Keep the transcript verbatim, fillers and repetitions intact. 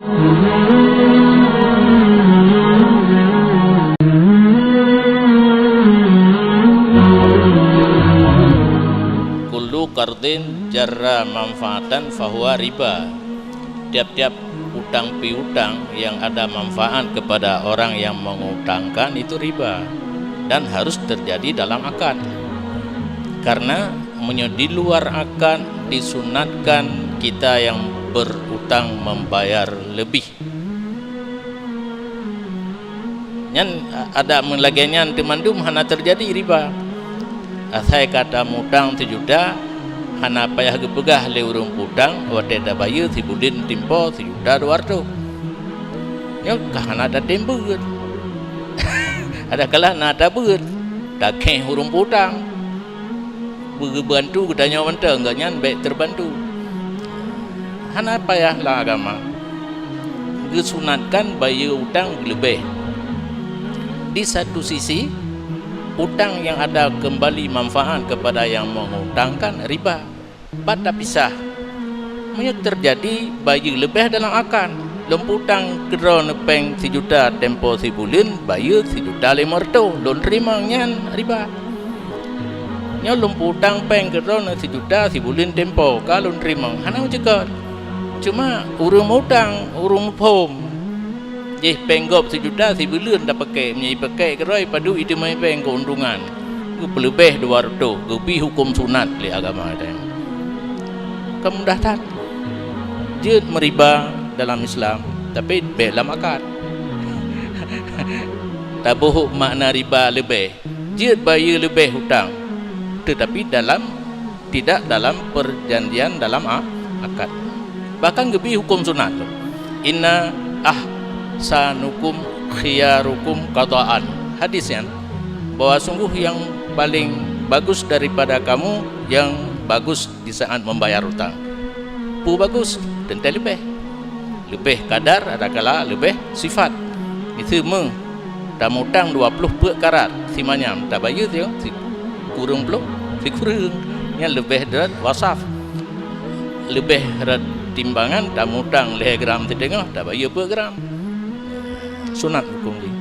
Kullu qardin jarra manfaatan fahuwa riba. Tiap-tiap utang piutang yang ada manfaat kepada orang yang mengutangkan itu riba dan harus terjadi dalam akad. Karena meunyoe di luar akad disunatkan kita yang berutang membayar lebih. Nyan, a-, adak meulagée nyan teumandum hana teujadi riba. Asai ka tamutang sijuta, hana payah geupeugah lé ureuëng peutang watée tabayeue sibuleuen timpo sijuta dua reutôh. Nyoe ka hana tatem beuet. Adakala na tabeuet, takheh ureuëng peutang. Beugeubantu geutanyoe mantong, gobnyan bék teubantu. Hana payah lam agama. Geusunatkan bayeue utang geuleubeh. Di satu sisi, utang yang ada kembali manfaat kepada yang mengutangkan riba. Pat tapisah? Meunyoe teujadi bayeue leubeh dalam akad, lôn peutang keudroe neuh péng sijuta tempo sibuleuen, bayeue sijuta limong reutôh, lôn teurimong nyan riba. Nyoe lôn peutang péng keudroe neuh sijuta sibuleuen tempo, ka lôn teurimong, hana meucukot. Cuma ureuëng meutang, ureuëng muphom, jih péng gob sijuta sibuleuen tapakék, meunyoe jipakék keudroe padub jiteumé péng keuuntongan, geupeuleubeh dua reutôh, geubri huköm sunat lé agama geutanyoe. Ka mudah that. Jeuet meuriba dalam Islam, tapi bék lam akad. Taboh makna riba leubeh. Jeuet bayeue leubeh utang, teutapi dalam, tidak dalam perjanjian dalam a-, akad. Bahkan geubri huköm sunat tu, "Inna ahsanukum khiyarukum qadaan." Hadis nyan, bahwa sungguh yang paling bagus daripada kamu yang bagus di saat membayar utang. Peue bagus? Teuntée leubeh. Leubeh kadar, adakala leubeh sifat. Miseue meu, tamutang dua ploh peuet karat, simanyam, tabayeue sikureueng ploh, sikureueng. Nyan leubeh rot wasaf. Leubeh rot timbangan, tamutang lhée gram siteungoh, tabayeue peuet gram. Sunat huköm jih.